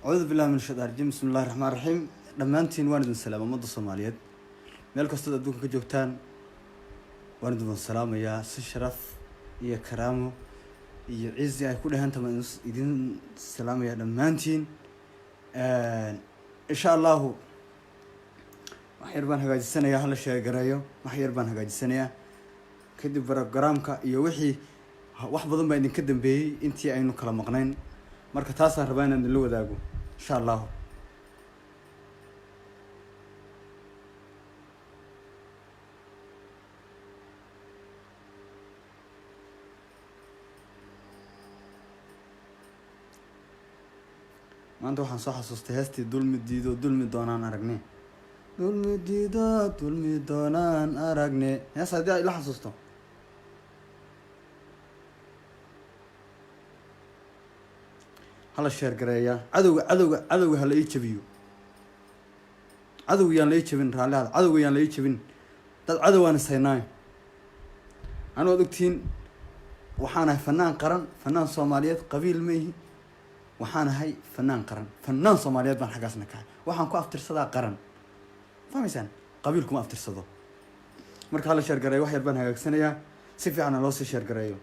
Acuudu billahi min shaytaan rajiim. Bismi illahi raxmaan raxiim. Dhammaantiin waan idin salaama, ummadda Soomaaliyeed meel kastood adduunka ka joogtaan waan idin wada salaamayaa. Si sharaf iyo karaamo iyo cizi ay ku dhehanta baan idin salaamayaa dhammaantiin. Insha Allahu wax yar baan hagaajisanayaa, hala sheegareeyo. Wax yar baan hagaajisanayaa, kadib programka iyo wixii. Wax badan baa idinka dambeeyey intii aynu kala maqnayn, marka taasaan rabaa inaan idinla wadaago insha Allahu. Maanta waxaan soo xasuustay heestii "Dulmi diido dulmi doonaan aragne, dulmi diido dulmi doonaan aragne". Hees haddii ay ila xasuusto, hala share gareeyaa. Cadowga, cadowga, cadowga hala ii jabiyo. Cadowga yaan la ii jabin, raalli hada. Cadowga yaan la ii jabin. Dad cadow aan ishaynaayo anu waad ogtihiin. Waxaan ahay fanaan qaran, fanaan Soomaaliyeed. Qabiil ma ihi, waxaan ahay fanaan qaran, fanaan Soomaaliyeed baan xaggaasna kahay. Waxaan ku aftirsadaa qaran, fahmaysaan? Qabiil kuma aftirsado. Marka hala share gareeyo. Wax yar baan hagaagsanayaa, si fiicanna loo sii share gareeyo.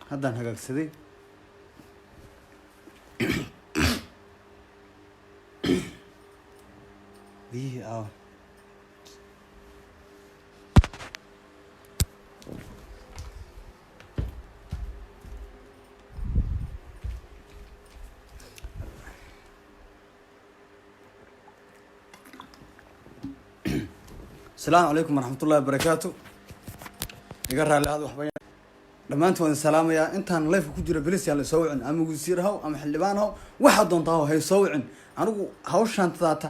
Haddaan hagaagsaday. Biyihii aawa? Asalaamu calaykum waraxmat ullahi wabarakaatu. Iga raalli ahad waxba. Dhammaantiin waan salaamayaa. Intaan liveka ku jiro, please yaan la soo wicin, ama wasiir haw ama xildhibaan haw, waxaa doontaa haw, hay soo wicin. Anigu hawshaan tadaata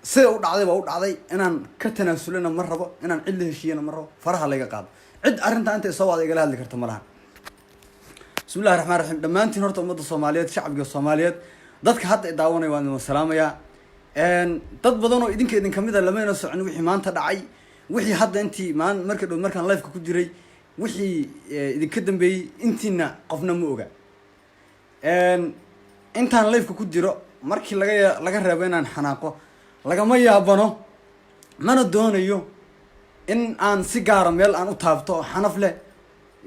sida u dhacday baa u dhacday. Inaan ka tanaasulana ma rabo, inaan cid la heshiiyana ma rabo. Faraha layga qaado. Cid arrintaa inta isoo wada igala hadli karta ma laha. Bismi illahi raxmaan raxiim. Dhammaantiin horta ummadda Soomaaliyeed, shacabka Soomaaliyeed, dadka hadda i daawanaya waan idin salaamayaa. Dad badan oo idinka idin kamid a lamayna socon wixii maanta dhacay, wixii hadda intii maan marka dhow markaan liveka ku jiray, wixii idinka dambeeyey intiina qofna ma oga. Intaan liveka ku jiro, markii laga reebo inaan xanaaqo, lagama yaabano, mana doonayo in aan si gaara meel aan u taabto oo xanaf leh.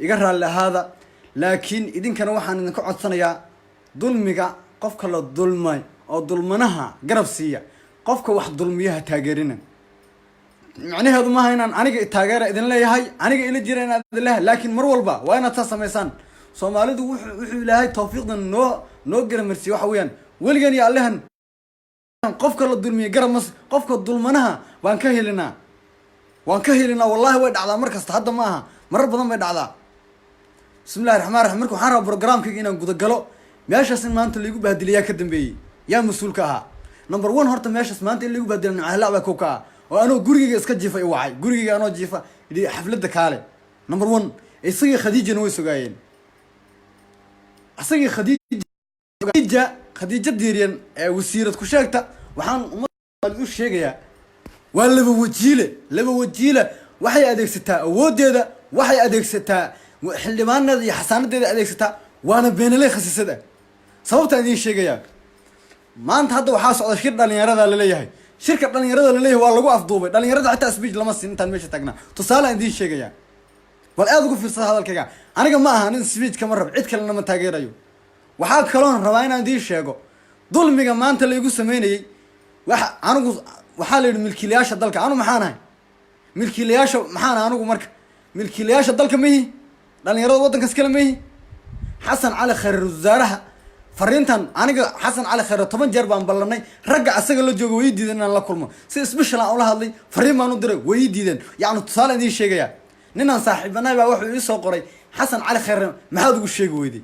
Iga raalli ahaada. Laakiin idinkana waxaan idinka codsanayaa, dulmiga qofka la dulmay oo dulmanaha garab siiya, qofka wax dulmiyaha taageerina. Micnaheedu maaha inaan aniga taageera idin leeyahay, aniga ila jira inaad idin leeyahay, laakiin mar walba waa inaad saa samaysaan. Soomaalidu wuxuu Ilaahay tawfiiqdan noo garamarsiiye waxa weeyaan, weligan iyo Allahan qofka la dulmiye garab mas, qofka dulmanaha waan ka helinaa, waan ka helinaa. Wallahi way dhacdaa mar kasta, hadda ma aha, marar badan bay dhacdaa. Bismi illahi raxmaan raxiim. Marka waxaan rabaa programkayga inaan gudagalo. Meeshaas in maanta laigu bahdilay yaa ka dambeeyey? Yaa mas-uul ka ahaa? Number one, horta meeshaas maanta in laigu bahdila Nimcahla baa kow ka ah, oo anoo gurigayga iska jiifa i wacay, gurigayga anoo jiifa yidhi xafladda kaale. Number one, isagii Khadiijana way sugaayeen, isagii Khadiija, Khadiija Diiriyan ee wasiirad ku sheegta. Waxaan ummadda u sheegayaa, waa laba wajiile, laba wajiile. Waxay adeegsataa awooddeeda, waxay adeegsataa xildhibaaneeda iyo xasaanadeeda adeegsataa, waana beenaley khasiisad ah. Sababtaan idiin sheegayaa, maanta hadda waxaa socda shir dhalinyarada laleeyahay. Shirka dhalinyarada laleeyahay waa lagu afduubay dhalinyarada, xitaa speech lama siin intaan meesha taagnaa. Tusaale aan idiin sheegayaa, bal aada ugu fiirsada hadalkayga. Aniga ma aha nin speech kama rab, cid kalena ma taageerayo. Waxaa kaloon rabaa inaan idiin sheego dulmiga maanta laygu sameynayey. Waxa anigu waxaa la yidhi milkiilayaasha dalka. Anu maxaan ahay? Milkiilayaasha maxaan ahay anigu? Marka milkiilayaasha dalka ma ihi, dhalinyarada waddankaas kale ma ihi. Xasan Cali Khayr wasaaraha fariintan, aniga Xasan Cali Khayre 10 jeer baan ballanay. Ragga asaga la jooga way ii diideen inaan la kulmo. Si special aan ula hadlay, fariin baan u diray, way ii diideen. Yacni tusaale idiin sheegaya, ninaan saaxiibanahay baa wuxuu ii soo qoray: "Xasan Cali Khayre maxaad ugu sheegi weyday?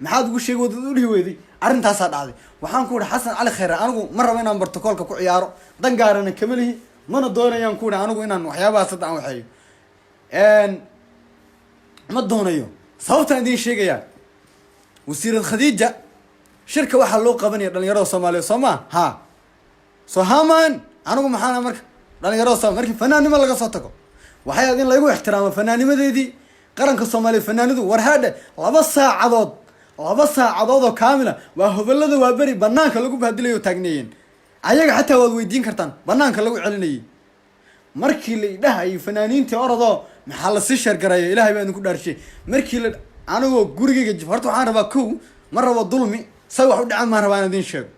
Maxaad ugu sheegi weyday, u dhihi weyday arrintaasaa dhacday?" Waxaan ku ihi: "Xasan Cali Khayre, anigu ma rabo inaan bartokoolka ku ciyaaro, dan gaarana kama lihi, mana doonayaan," ku ihi, "anigu inaan waxyaabahaas hadda aan waxeeyo ma doonayo." Sababtaan idiin sheegayaa, wasiirad Khadiija, shirka waxaa loo qabanaya dhalinyarada Soomaaliyeed, soo maa? Ha soo haman. Anigu maxaana marka dhalinyarada Somal markii fanaannimo laga soo tago, waxay ahayd in laygu ixtiraamo fanaanimadeedii qaranka Soomaaliya. Fanaanidu war haadhe, 2 saacadood, 2 saacadood oo kaamila waa hobolada waa beri banaanka lagu bahdilayo oo taagneeyeen ayaga. Xataa waad weydiin kartaan, banaanka lagu celinayay markii la idhahayay fanaaniintii orodoo maxaa lasii sheergareeya. Ilaahay baa idinku dhaarshay, markii la anigoo gurigayga jif. Horta waxaan rabaa, kow, ma rabo dulmi, say wax u dhacan maan rabaa in idiin sheego.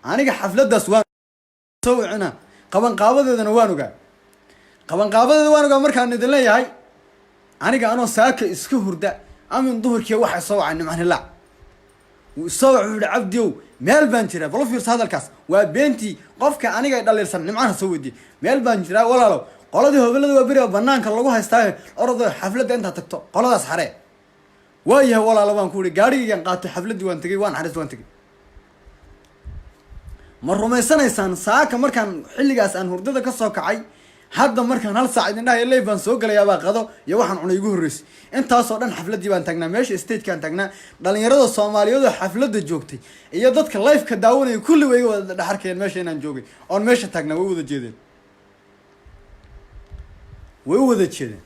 Aniga xafladdaas waan soo wicina, qabanqaabadeedana waan ogaa, qabanqaabadeeda waan ogaa. Markaan idin leeyahay, aniga anoo saaka iska hurda amin duhurkii waxay soo wacay Nimcan Hilaac. Wuu isoo wac, wuxuu yihi: "Cabdiow, meel baan jiraa." Bal u fiirsa hadalkaas, waa beentii. Qofka aniga dhaliilsan Nimcana soo weydiiyey. "Meel baan jiraa walaalow, qoladii hobolada waa beriga banaanka lagu haystaayo, orodoo xafladda intaad tagto qoladaas xaree." "Waayahay walaalo," baan ku ihi. Gaarigaygaan qaatay, xafladdii waan tegey, waan xariis, waan tegey. Ma rumaysanaysaan, saaka markaan xilligaas aan hurdada ka soo kacay, hadda markaan hal saac idin dhahayo live baan soo galayaabaa qado iyo waxaan cunay igu horreysay. Intaasoo dhan xafladdii baan taagnaa, meesha stagekaan taagnaa. Dhalinyarada Soomaaliyeed oo xafladda joogtay iyo dadka liveka daawanaya kulli way iga wada dhexarkayeen meesha inaan joogay oon meesha taagnaa. Way wada jeedeen, way u wada jeedeen.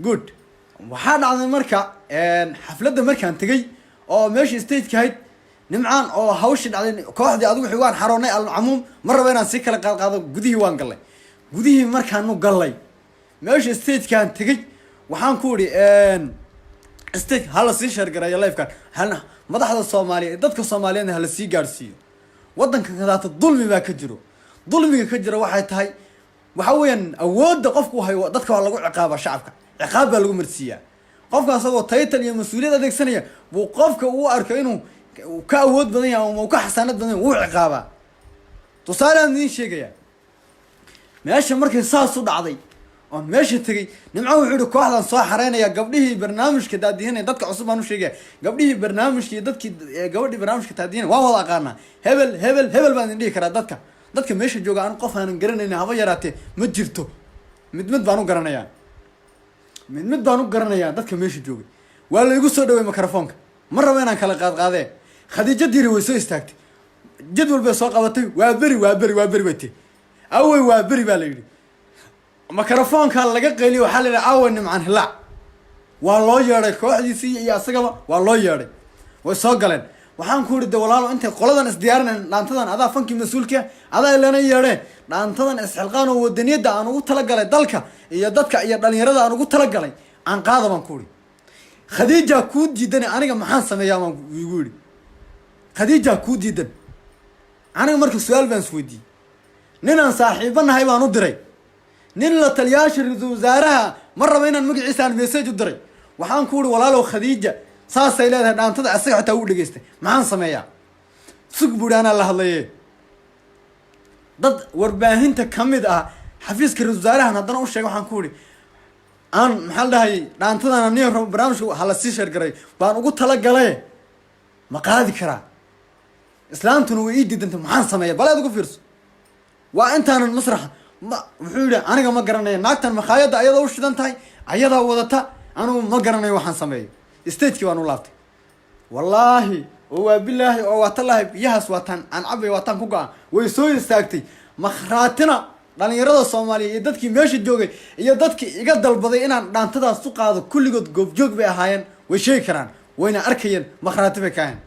Good. Waxaa dhacday marka xafladda markaan tegey oo meesha stageka ahayd, Nimcaan oo hawshii dhacday, kooxdii adigu wixii waan xaroonay. Alcamuum, ma rabo inaan si kala qaadqaado. Gudihii waan gallay. Gudihii markaanu gallay, meesha stagekaan tegey, waxaan ku idhi: "Stage hala sii sheergareeyo livekan, halna madaxda Soomaaliya, dadka Soomaaliyeedna hala sii gaadhsiiyo. Waddanka kadaata dulmi baa ka jiro. Dulmiga ka jira waxay tahay, waxa weeyaan, awoodda qofku hayo dadka waa lagu ciqaaba, shacabka ciqaab baa lagu marsiiyaa. Qofka asagoo title iyo mas-uuliyad adeegsanaya buu qofka uu arko inuu ka awood badan yahay ama uu ka xasaanad badan yahay wuu ciqaabaa. Tusaaleaan idiin sheegaya, meesha markay saas u dhacday oon meesha tegey, Nimco wuxuu yihi: "Kooxdan soo xareynaya." Gabdhihii barnaamijka daadihinaya, dadka cusub baan u sheegaya, gabdhihii barnaamijka iyo dadkii gabadhii barnaamijka daadihinaya waan wada aqaanaa. Hebel, hebel, hebel baan idin dhihi karaa. Dadka meesha jooga aan qof aanan garanaynin haba yaraatee ma jirto. Mid mid baan u garanayaa, mid mid baan u garanayaa dadka meesha joogay. Waa la igu soo dhaway microfoonka. Ma rabo inaan kala qaadqaadee. Khadiijo Diiri way soo istaagtay, jadwal bay soo qabatay. "Waa beri, waa beri, waa beri," bay tihi. "Awey waa beri?" baa la yidhi. Microfoonka laga qayliyo, waxaa la yidhi: "Awe Nimcan Hilaac?" Waa loo yeedhay kooxdiisii iyo asagaba waa loo yeedhay, way soo galeen. Waxaan ku yidhi: "De walaalo, intay qoladan isdiyaarinayn, dhaantadan adaa fankii mas-uulka, adaa ilana yeedheen, dhaantadan isxilqaan oo wadaniyadda aan ugu talagalay dalka iyo dadka iyo dhalinyarada aan ugu talagalay aan qaada," baan ku idhi. "Khadiija kuu diidan, aniga maxaan sameeyaa?" baan igu yidhi. "Khadiija kuu diidan." Aniga marka su-aal baan isweydiiyey. Ninaan saaxiibo nahay baan u diray, nin la taliyaasha ra-iisul wasaaraha, ma rabo inaan magaciisa, aan message u diray. Waxaan ku uri: "Walaalow, Khadiija saasay leedahay dhaantada, asaga xitaa uu dhegeystay, maxaan sameeyaa?" "Sug," buuhi, "anaa la hadlaye." Dad warbaahinta ka mid ah xafiiska ra-isul wasaarahan haddana u sheegay. Waxaan ku ihi: "Aan maxaa la dhahayay, dhaantadana niyo rabo barnaamijka hala sii sheergaray baan ugu talagalay, ma qaadi karaa? Islaantuna way ii diidantay, maxaan sameeya?" Bal aad ugu fiirso, waa intaanan masraxa ma. Wuxuu yihi: "Aniga ma garanaya, naagtan makhaayadda ayadoo u shidan tahay, ayadaa wadata, anigu ma garanayo waxaan sameeyo." Stagekii baan u laabtay. Wallaahi oo waa bilaahi oo waa tallaahi, biyahaas waataan aan cabay, waataan ku go-an. Way soo istaagtay. Makhraatina dhalinyarada Soomaaliya iyo dadkii meesha joogay iyo dadkii iga dalbaday inaan dhaantadaas u qaado, kulligood goobjoog bay ahaayeen, way sheegi karaan, wayna arkayeen, makhraati bay ka ahayn.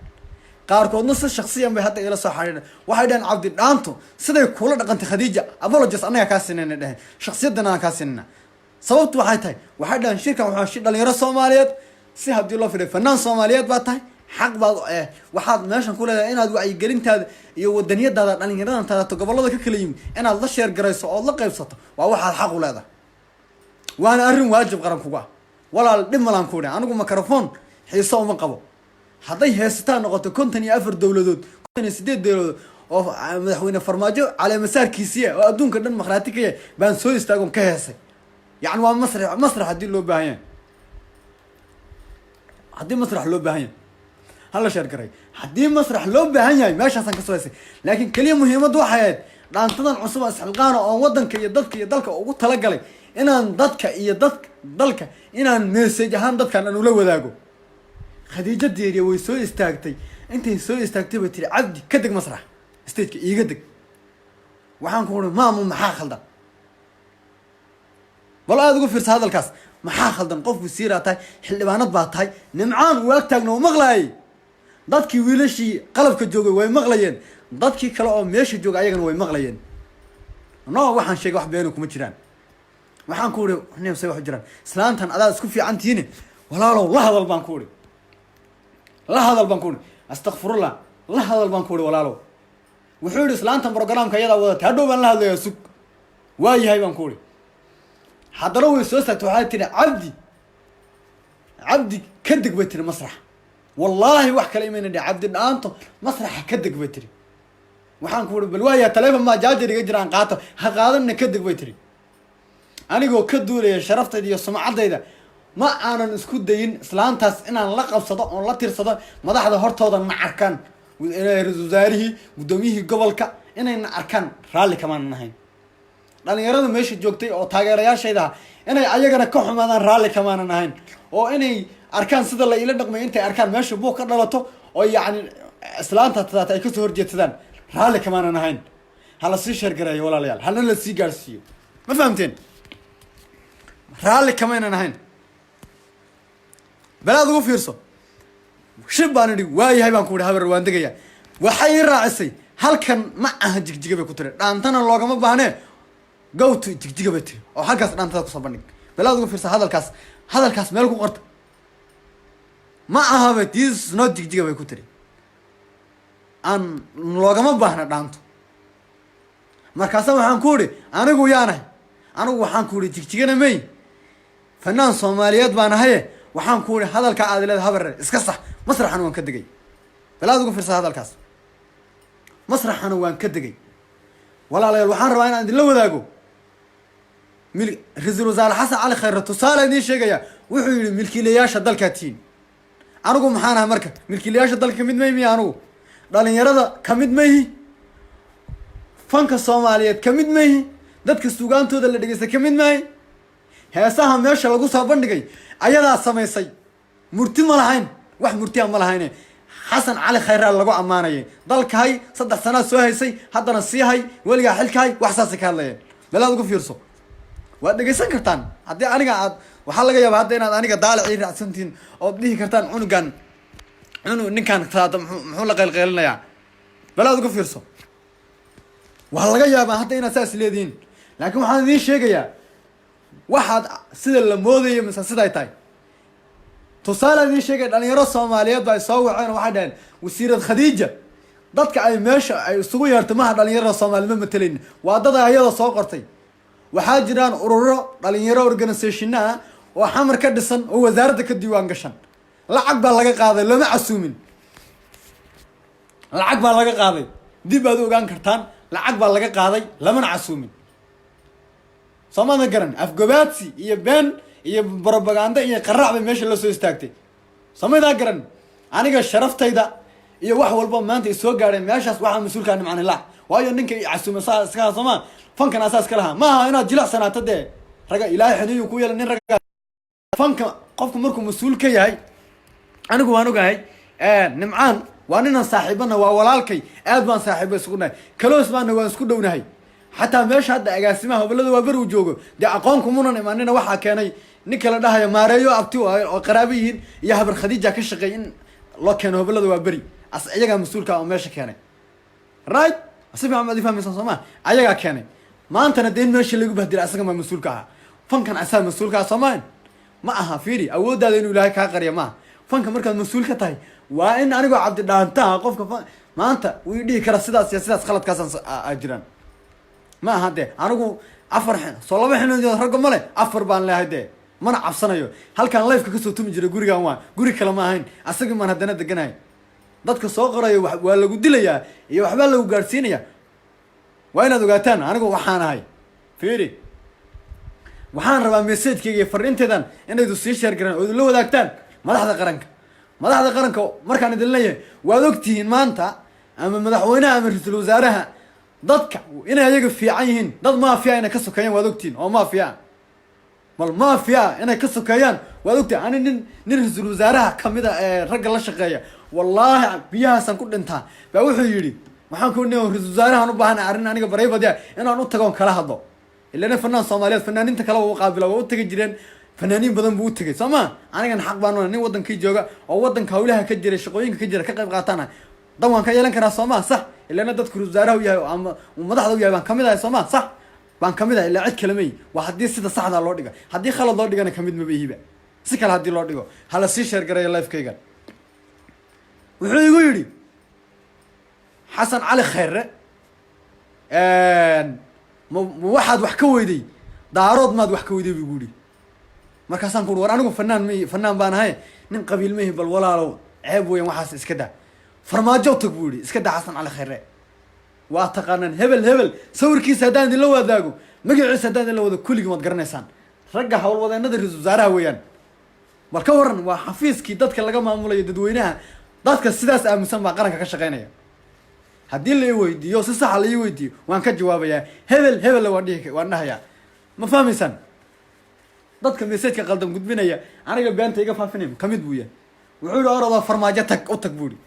Qaarkoodna si shaksiyan bay hadda ila soo xidhiidheen. Waxay dhaheen, "Cabdi Dhaanto siday kula dhaqantay Khadiija, apologies annaga kaa sinayna," dheheen, "shaksiyadan aan kaa sinayna." Sababtu waxay tahay, waxay dhaheen, shirkan waxaa shir dhalinyaro Soomaaliyeed. Si haddii loo fiday, fanaan Soomaaliyeed baa tahay, xaq baad waxaad meeshan ku leedahay inaad wacyigelintaada iyo wadaniyadaada dhalinyaradan taadato gobollada ka kala yimid inaad la share garayso ood la qaybsato. Waa waxaad xaq u leedahay, waana arrin waajib qaran kuga ah. Walaal, dhib malaan ku dhahay, anigu microphone xiiso uma qabo. Hadday heesataan noqoto, 54 dowladood, 58 dowladood oo madaxweyne Farmaajo caleemasaarkiisiya oo adduunka dhan makhraati ka yahay baan soo istaagon ka heesay. Yacni waa masrax. Masrax haddii loo baahan yahay, haddii masrax loo baahan yahay, hala share garay. Haddii masrax loo baahan yahay, meeshaasaan kasoo heesay. Laakiin keliya muhiimaddu waxay ahayd dhaantadan cusub oo isxilqaana oon wadanka iyo dadka iyo dalka ugu talagalay inaan dadka iyo dad dalka inaan message ahaan dadkan aan ula wadaago. Khadiijo Deeriya way soo istaagtay. Intay soo istaagtay bay tiri, "Cabdi, ka deg masrax, stageka iiga deg." Waxaan ku uri, "Maamu, maxaa khaldan?" Bal aada ugu fiirsa hadalkaas. "Maxaa khaldan? Qof wasiiraa tahay, xildhibaanad baa tahay." Nimcaan uu ag taagna uu maqlaayay. Dadkii wiilashii qalabka joogay way maqlayeen, dadkii kale oo meesha joogay ayagana way maqlayeen. No, waxaan sheegay wax beenu kuma jiraan. Waxaan ku uri, "Nim, say wax u jiraan? Islaantan adaa isku fiican tihiine, walaalow, la hadal," baan ku uri. "La hadal," baan ku uri. Astakfirullah. "La hadal," baan ku uri, "walaalow." Wuxuu yihi, "Islaantan programka iyadaa wadatay, hadhow baan la hadlayaa, sug." "Waa yahay," baan ku uri. Haddana way soo saagtay. Waxay tihi, "Cabdi, Cabdi, ka deg," bay tiri, "masraxa." Wallaahi wax kale imayna dhihi. "Cabdi Dhaanto, masraxa ka deg," bay tiri. Waxaan ku uri, "Bal waaya, taleefon maa jaajar iga jiraan, qaato." "Ha qaadanna, ka deg," bay tiri. Anigoo ka duulaya sharaftayda iyo sumcaddayda, ma aanan isku dayin islaantaas inaan la qabsado oon la tirsado. Madaxda hortooda na arkaan, ra-iisul wasaarihii, guddoomiyihii gobolka inayna arkaan, raalli kamaanan ahayn. Dhalinyarada meesha joogtay oo taageerayaashayda ah inay ayagana ka xumaadaan, raalli kamaanan ahayn. Oo inay arkaan sida la ila dhaqmay, intay arkaan meesha buuq ka dhalato oo yacni islaanta tadaata ay kasoo horjeedsadaan, raalli kamaanan ahayn. Hala sii share gareeyo, walaalayaal, halna la sii gaarsiiyo. Ma fahamteen? Raalli kamaynan ahayn. Balaad ugu fiirso. "Shib," baan idhi. "Waayahay," baan ku ihi, "habar, waan degayaa." Waxay ii raacisay, "Halkan ma aha Jigjiga," bay ku tiri. "Dhaantana loogama baahnee, go to Jigjiga," bay tiri, "oo halkaas dhaantada kusoo bandhig." Balaad ugu fiirsa hadalkaas. Hadalkaas meel ku qorta. "Ma aha," bay, "this is not Jigjiga," bay ku tiri, "aan loogama baahna dhaanto." Markaasa waxaan ku idhi, "Anigu yaanahay? Anigu," waxaan ku idhi, "Jigjigana may, fanaan Soomaaliyeed baan ahaye." Waxaan ku idhi, "Hadalka aad leeda, habarre, iska sax. Masraxana waan ka degay." Balaad ugu fiirsa hadalkaas. Masraxana waan ka degay. Walaalayaal, waxaan rabaa inaan idinla wadaago mil ra-iisul wasaare Xasan Cali Khayre. Tusaale idiin sheegaya. Wuxuu yihi, "Milkiilayaasha dalkaa tihiin." Anigu maxaan ahay marka? Milkiilayaasha dalka kamid may miya? Anigu dhalinyarada kamid mayhi? Fanka Soomaaliyeed kamid mayhi? Dadka sugaantooda la dhegeysta kamid maahi? Heesaha meesha lagu soo bandhigay ayadaa samaysay. Murti ma lahayn, wax murtiya ma lahayne. Xasan Cali Khayraa lagu ammaanayay, "Dalkahay 3 sanaad soo haysay, haddana sii hay, weligaa xilkahay." Wax saasay ka hadlayeen. Balaad ugu fiirso. Waad dhegeysan kartaan. Haddii aniga aad, waxaa laga yaabaa hadda inaad aniga daalac ii raacsantihiin ood dhihi kartaan, "Cunugan, cunug ninkan taata muxuu la qaylqaylinayaa?" Balaad ugu fiirso. Waa laga yaabaa hadda inaad saas leedihiin, laakiin waxaan idiin sheegayaa waxaad sida la moodayo mise siday tahay. Tusaale idiin sheegay. Dhalinyaro Soomaaliyeed ba ay soo waceen oo waxay dhaheen, "Wasiirad Khadiija dadka ay meesha ay isugu yeerto maha, dhalinyarada Soomaali ma matelayn, waa dad ay ayada soo qortay. Waxaa jiraan ururo dhalinyaro, organizationa ah oo Xamar ka dhisan oo wasaaradda ka diiwaan gashan. Lacag baa laga qaaday, looma casuumin, lacag baa laga qaaday. Dib baad u ogaan kartaan. Lacag baa laga qaaday, lamana casuumin." Soomaadan garan? Afgobaadsi iyo been iyo propaganda iyo qaraac bay meesha la soo istaagtay. Somaydaa garan? Aniga sharaftayda iyo wax walba maanta isoo gaadhay meeshaas waxaa mas-uulkaa Nimcanillah. Waayo, ninka i casuuma saa iska sooma, fankan asaa iska lahaa. Ma aha inaad jilicsanaato dee. Raga Ilaahay xiniyu ku yeela nin ragga. Fanka qofku markuu mas-uul ka yahay, anigu waan ogahay Nimcaan waa ninaan saaxiibana, waa walaalkay, aad baan saaxiibo isugu nahay, close baana, waan isku dhownahay. Xataa meesha hadda agaasimaha Hobolada waa beri uu joogo dee aqoon kumunan imaanina. Waxaa keenay ninka la dhahayo Maareeyo, abti oo qaraabo yihiin, iyo habar Khadiija ka shaqeey in loo keeno Hobolada waa beri. As iyagaa mas-uulka oo meesha keenay, right? Si fiican baad i fahmaysaan, soo ma? Ayagaa keenay. Maantana dee in meesha lagu bahdila asaga maa mas-uulka ahaa? Fankan asaa mas-uulka ah, soo mahan? Ma aha. Fiiri, awooddaada inuu Ilaahay kaa qariya maaha. Fanka markaad mas-uul ka tahay, waa in anigoo Cabdi Dhaantaha qofka maanta wuu dhihi kara sidaas iyo sidaas, khaladkaasaan a jiraan. Ma aha dee. Anigu afar soo laba xinood ragga male, afar baan leehay dee, mana cabsanayo. Halkaan live-ka kasoo tumi jiray gurigan, waa guri kale ma ahayn, asagii maan haddana deganahay. Dadka soo qorayo waa lagu dilayaa iyo waxbaa lagu gaadhsiinaya, waa inaad ogaataan anigu waxaan ahay. Fiiri, waxaan rabaa message-kayga iyo fariinteedan inaydu sii share garaan oo idinla wadaagtaan madaxda qaranka. Madaxda qaranka markaan idin leeyahay, waad ogtihiin maanta ama madaxweynaha ama ra-iisul wasaaraha dadka inay ayaga fiican yihiin, dad mafia inay ka sokeeyaan waad ogtihiin, oo mafia, bal mafia inay ka sokeeyaan waad ogtihiin. Ani nin ra-iisul wasaaraha kamid a ee ragga la shaqeeya, wallaahi biyahaasaan ku dhintaa, baa wuxuu yidhi, waxaan ku ni ra-iisul wasaarahan u baahanay arrin aniga bareybadya inaan u tagoon kala hadlo. Ilana fanaan Soomaaliyeed fanaaniinta kale waa u qaabila, waa u tegi jireen, fanaaniin badan buu u tegay, soo ma? Anigan xaq baan nin wadankii jooga oo wadanka hawlaha ka jira, shaqooyinka ka jira ka qayb qaataana, dan waan ka yeelan karaa, soo ma? Sax. Ilana dadku ra-isul wasaaraha u yahay ama uu madaxda u yahay baan kamid ahay, soo ma? Sax, baan kamid ahay. Ilaa cid kale may. Waa haddii sida saxdaa loo dhiga. Haddii khalad loo dhigana kamid maba ihiba. Si kale haddii loo dhigo, hala sii share gareeyo live-kayga. Wuxuu igu yidhi Xasan Cali Khayre, ma waxaad wax ka weyday Daarood? Maad wax ka weyday, bu igu yidhi. Markaasaan ku uri, war anigu fanaan ma, fanaan baan ahay, nin qabiil mahi. Bal walaalow, ceeb weyan waxaas, iska daa. Farmaajo tag, buu yihi. Iska daa Xasan Cali Khayre. Waa taqaanaan hebel hebel, sawirkiisa haddaan idinla wadaago, magaciisa haddaan idinla wado, kulligin waad garanaysaan. Ragga howlwadeenada ra-isul wasaaraha weeyaan. Bal ka waran, waa xafiiskii dadka laga maamulayo, dadweynaha. Dadka sidaas aaminsan baa qaranka ka shaqeynaya. Haddii la i weydiiyo, si saxa la ii weydiiyo, waan ka jawaabayaa. Hebel hebella waan dhihi, waan dhahayaa. Ma fahmaysaan? Dadka message-ka qaldan gudbinaya, aniga beenta iga faafinay kamid buu yahay. Wuxuu yihi, orodoo Farmaajo tag, u tag, buu yihi.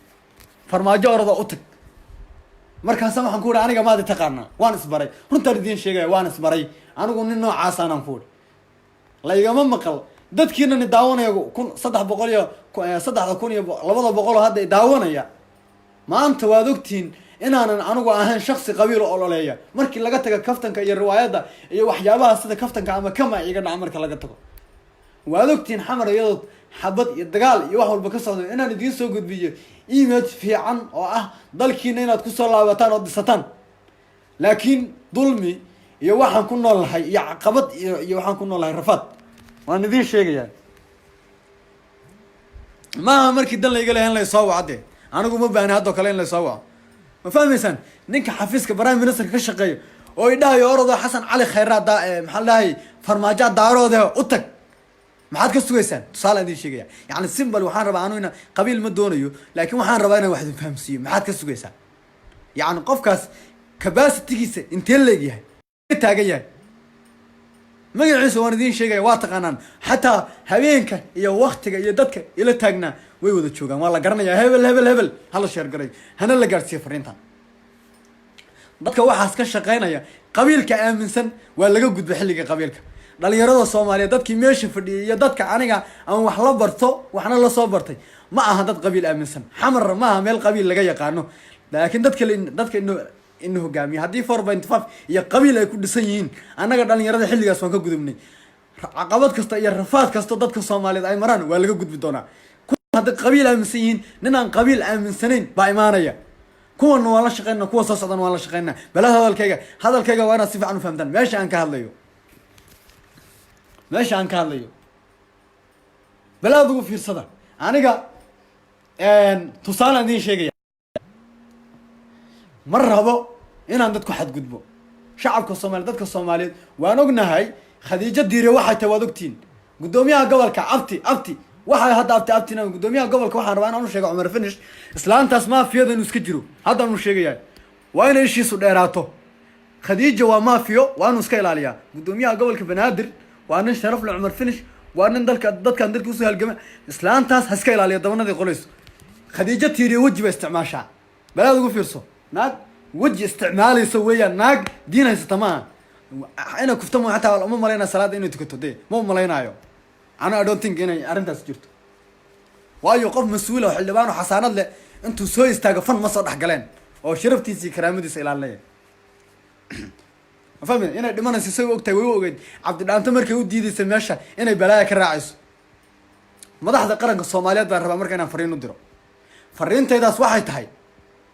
Farmaajo orodoo u tag. Markaasa waxaan ku ihi, aniga maadi taqaanaa? Waan isbaray, runtaan idiin sheegaya, waan isbaray. Anigu nin noocaas anaan ku ihi, laygama maqal. Dadkiinani daawanaya, 1300 iyo 3200 oo hadda daawanaya maanta, waad ogtihiin inaanan anigu ahayn shaksi qabiil oo ololeeya, markii laga tago kaftanka iyo riwaayadda iyo waxyaabaha sida kaftanka ama kama iga dhaca marka laga tago. Waad ogtihiin Xamar iyadoo xabad iyo dagaal iyo wax walba ka socdo inaan idiin soo gudbiyo image fiican oo ah dalkiina inaad kusoo laabataan oo dhisataan. Laakiin dulmi iyo waxaan ku nool nahay iyo caqabad iyo waxaan ku nool nahay rafaad, waan idiin sheegayaa. Maaha markii dan layga lehay in laysoo waco dee. Anigu ma baahni haddoo kale in laysoo waco. Ma fahmaysaan? Ninka xafiiska prime minister-ka ka shaqeeya oo idhahayo, orodo Xasan Cali Khayraa daa, maxaa la dhahay, Farmaajo Daaroode u tag, maxaad ka sugaysaan? Tusaale idin sheegaya, yani simple. Waxaan rabaa anu ina qabiil ma doonayo, laakiin waxaan rabaa inaan wax idin fahamsiiyo. Maxaad ka sugaysaa? Yani qofkaas capacity-giisa intee leegyahay, taagan yahay? Magaciisa waan idiin sheegaya, waa taqaanaan. Xataa habeenka iyo waktiga iyo dadka ila taagnaa way wada joogaan, waa la garanayaa. Hebel hebel hebel, hala share garay, hana la gaadhsiiyo fariintan. Dadka waxaas ka shaqeynaya, qabiilka aaminsan, waa laga gudba xilliga qabiilka. Dhalinyarada Soomaaliyeed, dadkii meesha fadhiyay iyo dadka aniga aan wax la barto, waxna la soo bartay, ma aha dad qabiil aaminsan. Xamarna ma aha meel qabiil laga yaqaano. Laakiin dadka dadka ina hogaamiya, haddii 4.5 iyo qabiil ay ku dhisan yihiin, annaga dhalinyarada xilligaas waan ka gudubnay. Caqabad kasta iyo rafaad kasta dadka Soomaaliyeed ay maraan waa laga gudbi doonaa. Hadday qabiil aaminsan yihiin, nin aan qabiil aaminsanayn baa imaanaya. Kuwana waan la shaqeynaa, kuwa soo socdana waan la shaqeynaa. Bala hadalkayga waa inaad si fiican u fahamtaan meesha aan ka hadlayo. Meesha aan ka hadlayo balaad ugu fiirsada. Aniga tusaalaan idiin sheegaya. Ma rabo inaan dadku xadgudbo, shacabka Soomaliya, dadka Soomaaliyeed. Waan ognahay Khadiijo Diire waxay tahay, waad ogtihiin. Guddoomiyaha gobolka abti abti waxay hadda abti abtina guddoomiyaha gobolka, waxaan rabaa inaan u sheego Cumar Finish, islaantaas maafiyada inuu iska jiro. Haddaan u sheegayaa, waa inay ishiisu dheeraato. Khadiija waa maafiyo, waa inuu iska ilaaliyaa. Guddoomiyaha gobolka Banaadir waa nin sharaf le. Cumar Finish waa nin dalka dadkan dalka usoo halgama. Islaantaas ha iska ilaaliyo dabanadii qolayso. Khadiijo Tiiriye weji ba isticmaashaa, balaad ugu fiirso. Naag weji isticmaalayso weeyaan, naag diin haysata maaha. Inay kufta ma xataa uma malaynaya. Salaada inay tukato dee ma umalaynaayo. Ana I don't think inay arrintaas jirto, waayo qof mas-uula oo xildhibaan oo xasaanad leh. Intuu soo istaago fan ma soo dhex galeen oo sharaftiisa iyo karaamadiisa ilaalinaya. Ma fahmi inay dhimanayso? Say u ogtahay, way u ogeyd Cabdidhaanto markay u diidaysa meesha inay balaaya ka raacayso. Madaxda qaranka Soomaaliyeed baan rabaa marka inaan fariin u diro. Fariintaydaas waxay tahay: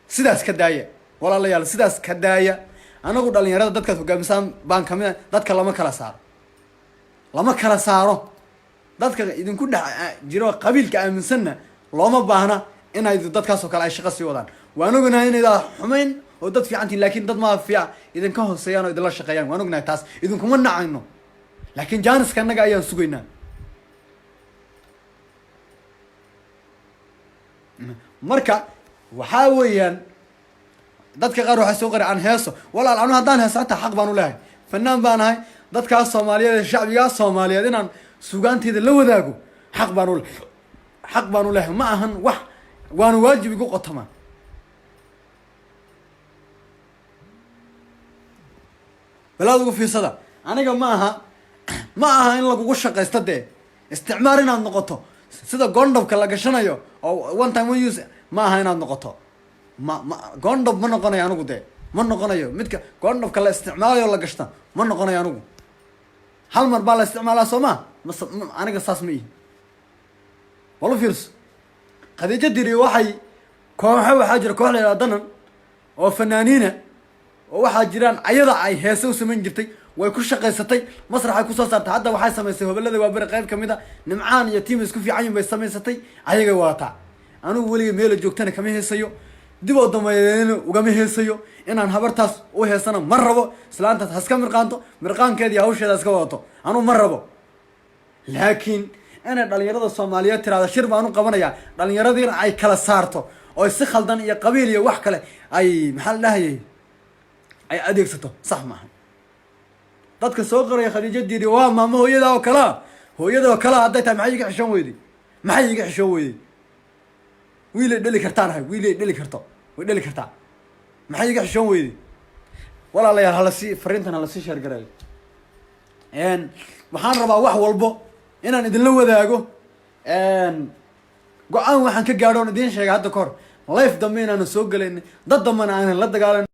sidaas ka daaya, walaalayaal, sidaas ka daaya. Anagu dhalinyarada dadkaad hogaamisaan baan kamid a. Dadka lama kala saaro, lama kala saaro. Dadka idinku dhex jiro qabiilka aaminsanna looma baahna inay dadkaasoo kale ay shaqo sii wadaan. Waan ognahay inaydaa xumayn oo dad fiicantiin, laakiin dad maafiya idinka hooseeyaan oo idinla shaqeeyaan. Waan ognahay, taas idinkuma nacayno, laakiin jaaniska annaga ayaan sugaynaa. Marka waxaa weeyaan, dadka qaar waxay soo qori aan heeso. Walaal, anu haddaan heeso hataa xaq baan u leehay, fanaan baan ahay. Dadkaas Soomaaliyeed ee shacbigaas Soomaaliyeed inaan sugaanteyda la wadaago xaq baan u leehay. Ma ahan wax waana waajib igu qotoma. Balaad ugu fiirsada, aniga ma aha, ma aha in lagugu shaqaysto dee isticmaar inaad noqoto sida gondhobka la gashanayo oo one time one use. Ma aha inaad noqoto. Ma gondhob ma noqonayo anigu dee, ma noqonayo midka gondhobka la isticmaalayo la gashta, ma noqonayo anigu. Hal mar baa la isticmaalaa, soo ma? Mas aniga saas ma ihi. Wala fiirso, Khadiijo Diri waxay kooxo, waxaa jira koox la yidhaha Danan oo fanaaniina oo waxaa jiraan ayada ay heese u samayn jirtay. Way ku shaqaysatay, masraxay kusoo saartay. Hadda waxay samaysay Hobolada Waaberi qayb kamid a, Nimcaan iyo tiim isku fiican yihin bay samaysatay, ayagay wadataa. Anigu weliga meela joogtana kama heesayo, dib oo dambeeyana ugama heesayo. Inaan habartaas u heesana ma rabo. Islaantaas haska mirqaanto, mirqaankeeda iyo hawsheeda iska wadato, anugu ma rabo. Laakiin inay dhalinyarada Soomaaliyeed tiraahdo shir baan u qabanayaa, dhalinyaradiina ay kala saarto oo si khaldan iyo qabiil iyo wax kale ay, maxaa la dhahayay, ay adeegsato, sax maaha. Dadka soo qoraya Khadiijo Diiri waa maamo hooyada oo kalea, hooyada oo kalea hadday tahay, maxay iga xishoon weyday? Maxay iga xishoon weyday? Wiilay dheli kartaan ahay, wiilay dheli karto, way dheli kartaa. Maxay iga xishoon weyday? Walaalayaal, halasii fariintan halasii share gareeyo. Waxaan rabaa wax walbo inaan idinla wadaago. Go-aan waxaan ka gaadho oon idiin sheegay hadda kahor, life dambe inaanan soo gelayn, dad dambena aanan la dagaalan.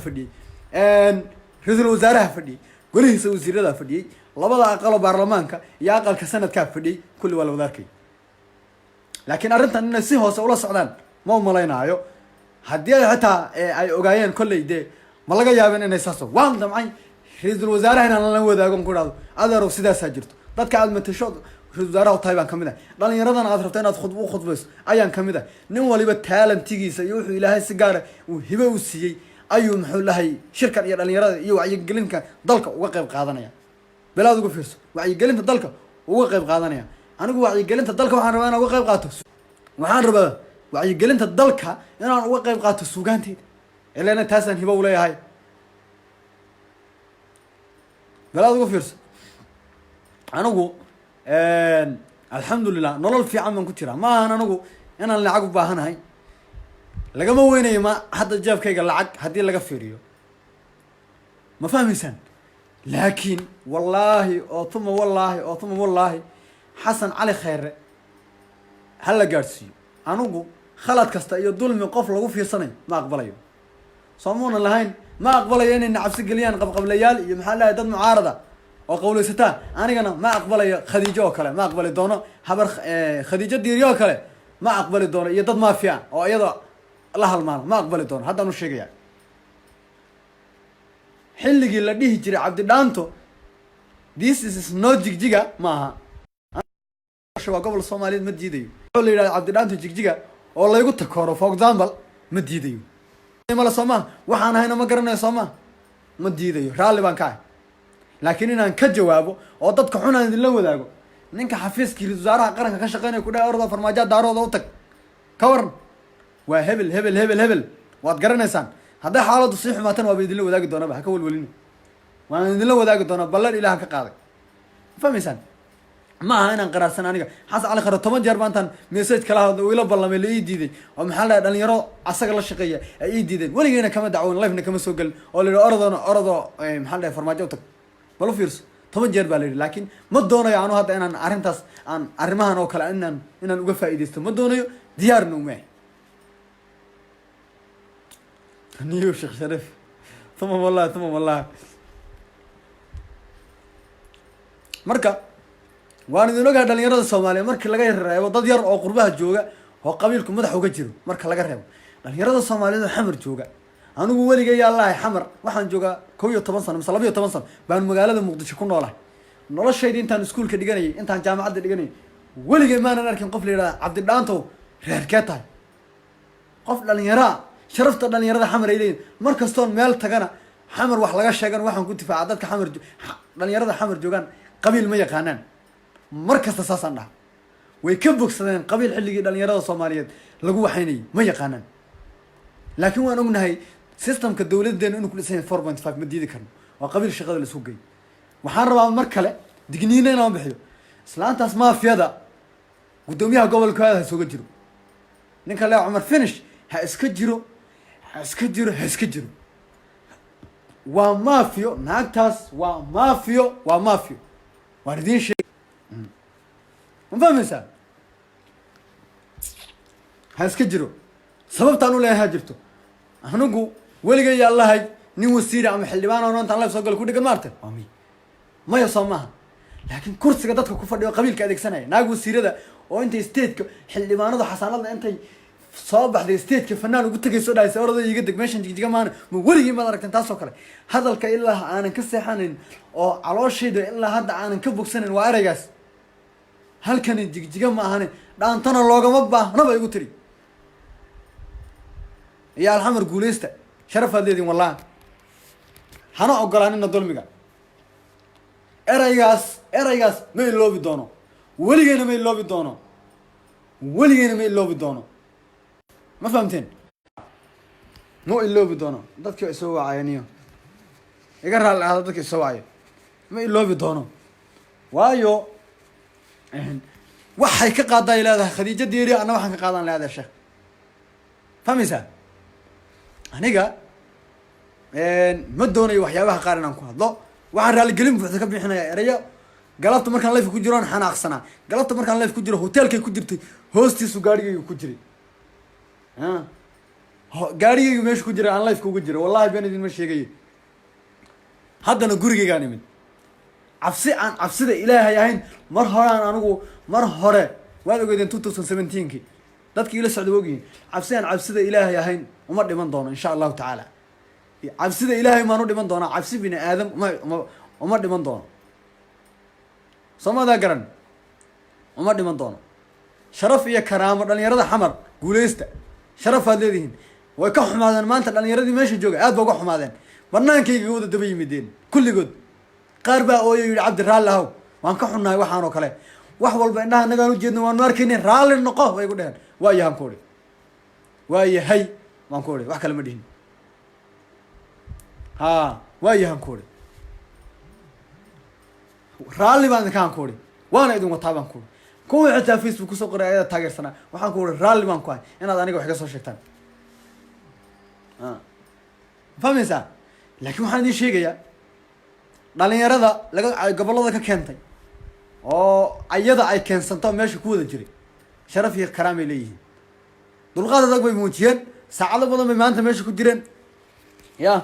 Fadhiyey ra-iisul wasaaraha, fadhiyey golihiisa wasiirada, fadhiyey labada aqaloo baarlamaanka iyo aqalka sanadkaa fadhiyey, kulli waa la wada arkay. Laakiin arrintan inay si hoose ula socdaan ma umalaynaayo. Haddii ay xitaa ay ogaayeen, kolley dee ma laga yaabin inay saaso. Waan damcay ra-iisul wasaaraha inaan la wadaago, ku idhahdo: adeerow, sidaasaa jirto, dadka aad matasho ra-isul wasaaraha tahay baan kamid ah, dhalinyaradana aad rabto inaad u khudbayso ayaan kamid ah. Nin waliba talentigiisa iyo wuxuu Ilaahay si gaara uu hibe u siiyey ayuu, muxuu lahay, shirkan iyo dhalinyarada iyo wacyigelinka dalka uga qayb qaadanaya. Belaad uga fiirso, wacyigelinta dalka uga qayb qaadanaya. Anigu wacyigelinta dalka waxaan rabaa inaan uga qayb qaato, waxaan rabaa wacyigelinta dalka inaan uga qayb qaato suugaanteyda, ilana taasaan hibo uleeyahay. Belaad uga fiirso, anigu alxamdulilah nolol fiican baan ku jiraa. Ma ahan anigu inaan lacag u baahanahay, lagama weynayo. Ma hadda jeebkayga lacag haddii laga fiiriyo, ma fahmaysaan? Laakiin wallaahi oo tuma wallaahi oo tuma wallaahi, Xasan Cali Khayre ha la gaadhsiiyo, anigu khalad kasta iyo dulmi qof lagu fiirsanayo ma aqbalayo. Soo muunan lahayn ma aqbalayo inay nacabsi geliyaan qabqablayaal iyo, maxaa lahay, dad mucaarada oo qawlaysataa? Anigana ma aqbalayo Khadiijo oo kale, ma aqbali doono habar Khadiijo Diiriyo oo kale, ma aqbali doono, iyo dad mafia oo iyada la halmaano ma aqbali doono. Haddaan u sheegaya, xilligii la dhihi jiray Cabdidhaanto this is no Jigjiga ma aha, waa gobol Soomaaliyeed, ma diidayo. La yidhahdo Cabdidhaanto Jigjiga oo laygu takooro, for example, ma diidayo. Male soo maha? Waxaan ahayna ma garanayo, soo maha? Ma diidayo, raalli baan ka ahay. Laakiin inaan ka jawaabo oo dadka xun aan idinla wadaago, ninka xafiiskii ra-isul wasaaraha qaranka ka shaqeynaya ku dhahay orda farmaajoa daarooda u tag, ka waran? Waa hebel, hebel, hebel, hebel, waad garanaysaan. Hadday xaaladdu sii xumaatana waaba idinla wadaagi doonaba, ha ka welwelina, waan idinla wadaagi doonaa, ballan Ilahan ka qaaday. Ma fahmaysaan? Ma aha inaan qaraarsan. Aniga Xasan Cali Khare 10 jeer maantaan message kala hadlo, uu ila ballamay, la ii diiday, oo maxaa la dhahay, dhalinyaro asaga la shaqeeya ay ii diideen. Weligeyna kama dacwoon, lifena kama soo gelin oo la yidhi orodoona orodo, maxaa la dhahay, farmaajo u tag. Bal u fiirso, 10 jeer baa la yidhi. Laakiin ma doonayo anu hadda inaan arrintaas aan arrimahan oo kale inaan uga faa'iidaysto ma doonayo, diyaarna uma. Niyo Sheekh Shariif, uma wallahi, uma wallahi. Marka waan idin ogahay, dhalinyarada Soomaaliya, markii laga reebo dad yar oo qurbaha jooga oo qabiilku madax uga jiro, marka laga reebo dhalinyarada Soomaaliyeed oo Xamar jooga. Anigu weligay Allahay Xamar waxaan joogaa 11 sano mise 12 sano baan magaalada Muqdisho ku noolahay. Noloshayda intaan iskuulka dhiganayay, intaan jaamacadda dhiganayay, weligay maanan arkin qof la yidhahda, "Cabdidhaantow, reerkee tahay?" Qof dhalinyaraa, sharafta dhalinyarada Xamar ay leeyihin, mar kastoon meel tagana Xamar wax laga sheegana, waxaan ku difaaca dadka Xamar. Dhalinyarada Xamar joogaan qabiil ma yaqaanaan. Mar kasta saasaan dhaha. Way ka bogsadeen qabiil xilligii dhalinyarada Soomaaliyeed lagu waxaynayay, ma yaqaanaan. Laakiin waan ognahay systemka dowladeenu inuu ku dhisan yahay 4.5. Ma diidi karno, waa qabiil shaqada la isku geey. Waxaan rabaa mar kale digniina inaan bixiyo. Islaantaas maafiyada guddoomiyaha gobolka ha sooga jiro, ninka le Cumar Finish ha iska jiro, ha iska jiro, ha iska jiro. Waa maafiyo naagtaas, waa maafiyo, waa maafiyo. Waan idiin sheeg, ma fahmaysaa? Ha iska jiro. Sababtaan u leeyahay ha jirto. Anigu weligay Allahay nin wasiira ama xildhibaan oo intaan live soo galo ku dhegan maartay, waa miy? Maya, soo maaha. Laakiin kursiga dadka ku fadhiyo qabiilka adeegsanaya, naag wasiirada oo intay stateka xildhibaanadu xasaanadna intay soo baxday stateka fanaan ugu tegayso, dhahaysa, "Orada iga deg meeshan, Jigjiga maana." Ma weligii maad aragteen taasoo kale? Hadalka ilaa aanan ka seexanayn oo calooshayda ilaa hadda aanan ka bogsanayn waa ereygaas: "Halkani Jigjiga ma ahane, dhaantana loogama baahnaba," igu tiri. Iyo alxamar guuleysta, sharafaad leediin wallahi. Hana ogolaanina dulmiga. Ereygaas, ereygaas ma iloobi doono weligeyna, ma iloobi doono weligeyna, ma iloobi doono. Ma fahamteen? Ma iloobi doono. Dadkii isoo wacayaniyo, iga raalli ahda dadka isoo wacaya. Ma iloobi doono, waayo waxay ka qaadaa ay leedahay Khadiijo Diiri, anna waxaan ka qaadaan leedahay sheekh. Fahmaysaa? Aniga ma doonayo waxyaabaha qaar inaan ku hadlo. Waxaan raaligelin buuxda ka bixinaya ereyo galabta markaan live ku jiro aan xanaaqsanaa. Galabta markaan live ku jiro, hotelkay ku jirtay hoostiisu gaarigayga ku jiray. Gaarigayga meesha ku jiray aan live uga jiro, wallahi been idinma sheegaye. Haddana gurigaygaan imid. Cabsi aan cabsida Ilaahay ahayn, mar horaan anigu, mar hore waad ogeydeen, 2017-ki dadkii ila socda ogyihiin. Cabsi aan cabsida Ilaahay ahayn uma dhiman doono, insha Allahu tacaala. Cabsida Ilaahay maan u dhiman doonaa, cabsi bini aadam uma dhiman doono. Soomadaa garan? Uma dhiman doono. Sharaf iyo karaamo dhalinyarada Xamar, guuleysta, sharafaad leedihiin. Way ka xumaadeen maanta dhalinyaradii meesha jooga, aad ba uga xumaadeen. Banaankayga wada daba yimideen kulligood. Qaar baa ooyo yidhi, "Cabdi, raalli ahow, waan ka xunnahay waxaan oo kale. Wax walba indhaha nagaan ujeedna, waanu arkayne, raalli noqo," bay ku dheheen. Waa yahan ku idhi, waa yahay waan ku idhi, wax kale ma dhihin. Ha, waa yahan ku idhi, raalli baan idinkaan ku idhi, waana idin wataa baan ku idhi. Kuwii xitaa Facebook kusoo qoray ayada taageersanaa, waxaan ku idhi, raalli baan ku ahay inaad aniga wax iga soo sheegtaan. Fahmaysaa? Laakiin waxaan idiin sheegayaa dhalinyarada laga gobollada ka keentay oo ayada ay keensanto meesha ku wada jiray, sharaf iyo karaamay leeyihiin. Dulqaad adag bay muujiyeen, saacado badan bay maanta meesha ku jireen. Ya,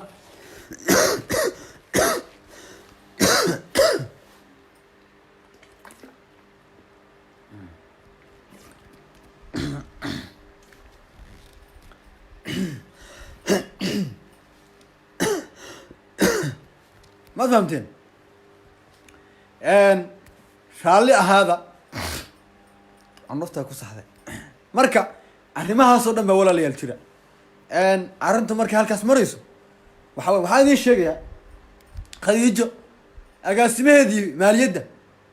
ma fahamteen? Raalli ahaada, naftaa ku saxday. Marka arrimahaasoo dhan baa, walaalayaal, jira. Arrintu markay halkaas marayso, waxa waxaan idiin sheegayaa, Khadiijo agaasimaheedii maaliyadda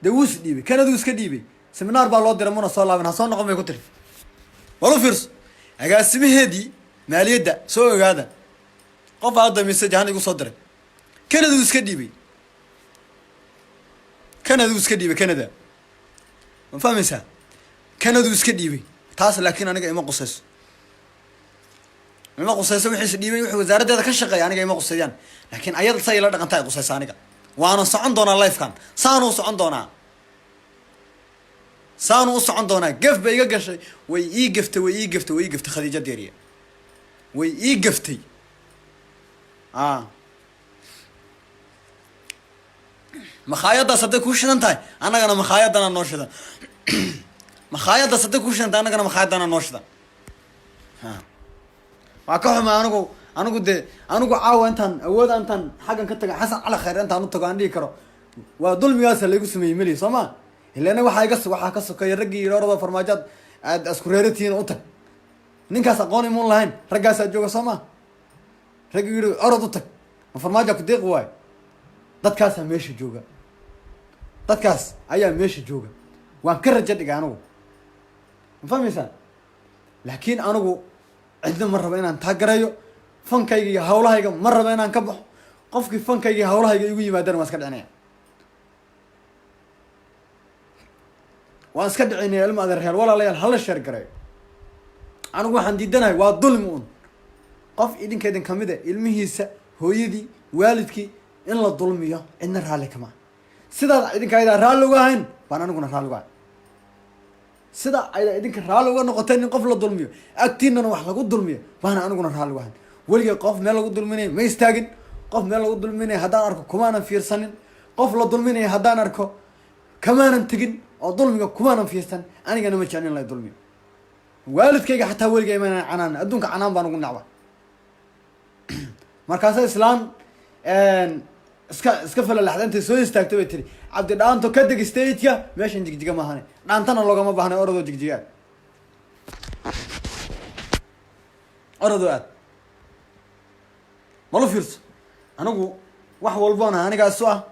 dee wuu is dhiibay, Kanaduu iska dhiibay. Seminaar baa loo diray, muna soo laaban. "Ha soo noqon," bay ku tiri. Wal u fiirso, agaasimaheedii maaliyadda, soo ogaada. Qof hadda message ahaan igu soo diray, Kanaduu iska dhiibay, Kanaduu iska dhiibay, Canada. Ma fahmaysaa? Kanaduu iska dhiibay. Taas laakiin aniga ima qusayso, ima qusayso. Wixiis dhiibay, wixii wasaaraddeeda ka shaqeeya, aniga ima quseeyaan. Laakiin ayada say ila dhaqanta ay qusaysa aniga. Waana socon doonaa livekan, saanuu socon doonaa, saanuu u socon doonaa. Gef bay iga gashay, way ii gaftay, way ii gaftay, way ii gaftay. Khadiija Deeriya way ii gaftay. A makhaayadaas hadday kuu shidan tahay, annagana makhaayadana noo shidan. Makhaayadaas hadday kuu shidan tahay, annagana makhaayadana noo shidan. Ha, waa ka xumay. Anigu dee anigu caawa intaan awood intaan xaggan ka taga, Xasan Cali Khayr intaan u tago, aan dhihi karo waa dulmigaasa laygu sameeyey meli, soo ma? Ilana waxaa iga waxaa ka sokeeya raggii yidhi orado farmaajoad aad isku reeratihiin u tag. Ninkaas aqoon imuun lahayn, raggaasaa jooga, soo ma? Raggii yidhi orod u tag, ma farmaajoa ku deeqi waayo? Dadkaasaa meesha jooga, dadkaas ayaa meesha jooga. Waan ka rajo dhigay anigu, ma fahmaysaa? Laakiin anigu cidna ma rabo inaan taagareeyo. Fankayga iyo hawlahayga ma rabo inaan ka baxo. Qofkii fankayga iyo hawlahayga igu yimaadana waan iska dhicinaya, waan iska dhicinaya. Ilma adeeryaal, walaalayaal, hala share gareeyo. Anigu waxaan diidanahay waa dulmi un. Qof idinka idin kamid a ilmihiisa, hooyadii, waalidkii in la dulmiyo cidna raalli kama. Sidaad idinka aydaa raalli uga ahayn baan aniguna raalli uga ahayn. Sida ayda idinka raalli uga noqoteen in qof la dulmiyo, agtiinana wax lagu dulmiyo, baana aniguna raalli uga ahayn. Weligay qof meel lagu dulminayo ma istaagin. Qof meel lagu dulminayo haddaan arko, kumaanan fiirsanin. Qof la dulminayo haddaan arko, kamaanan tegin oo dulmiga kumaanan fiirsan. Anigana ma jeclin in la dulmiyo. Waalidkayga xataa weligay imanaan canaan. Adduunka canaan baan ugu nacba. Markaasa islaan iska falalaxda intay soo istaagtay bay tiri: "Cabdi Dhaanto, ka deg stage-ka, meeshan Jigjiga maahane, dhaantana loogama baahnay, orodoo Jigjiga aad, orodoo aad." Malo fiirso. Anigu wax walboona anigaasu ah.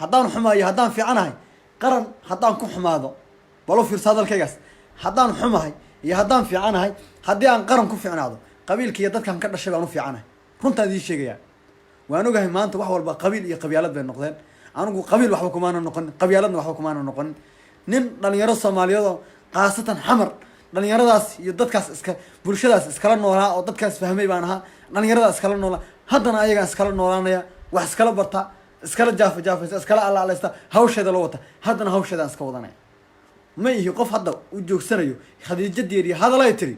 Haddaan xumaayo, haddaan fiicanahay, qaran haddaan ku xumaado, balo fiirso hadalkaygaas. Haddaan xumahay iyo haddaan fiicanahay, haddii aan qaran ku fiicnaado, qabiilka iyo dadkan ka dhashay baan u fiicanahay. Runtaan idiin sheegayaa. Waan ogahay maanta wax walba qabiil iyo qabyaalad bay noqdeen. Anigu qabiil waxba kumaana noqonin, qabyaaladna waxba kumaana noqonin. Nin dhalinyaro Soomaaliyeed oo khaasatan Xamar dhalinyaradaas iyo dadkaas iska bulshadaas iskala noolaa oo dadkaas fahmay baan ahaa. Dhalinyaradaas iskala noolaa, haddana ayagaan iskala noolaanaya, wax iskala barta, iskala jaafa jaafaysta, iskala alaalaysta, hawsheeda la wata. Haddana hawsheedaan iska wadanaya. Ma ihi qof hadda u joogsanayo Khadiijo Diiriye hadalay tiri,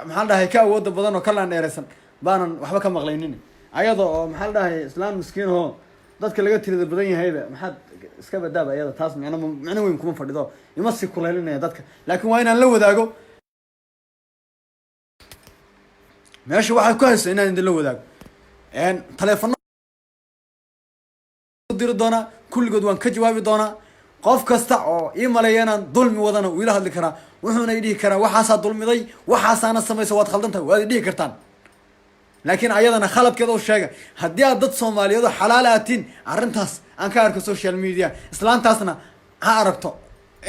maxaa la dhahay, ka awooda badan oo ka laandheeraysan baanan waxba ka maqlaynin. Ayada oo, maxaa la dhahay, islaan miskiin oo dadka laga tirada badan yahayba, maxaad iska badaaba iyada taas. Micno micno weyn kuma fadhido, ima sii kulaylinaya dadka, laakiin waa inaan la wadaago meesha waxay ku hayso, inaan idinla wadaago. Taleefano diri doonaa, kulligood waan ka jawaabi doonaa. Qof kasta oo ii maleeya inaan dulmi wadana wuu ila hadli karaa, wuxuuna i dhihi karaa waxaasaa dulmiday, waxaasaana samaysa, waad khaldan tahay, waad i dhihi kartaan. Laakiin ayadana khaladkeeda u sheega. Haddii aad dad Soomaaliyeed oo xalaal aatiin, arrintaas aan ka arko social media, islaantaasna ha aragto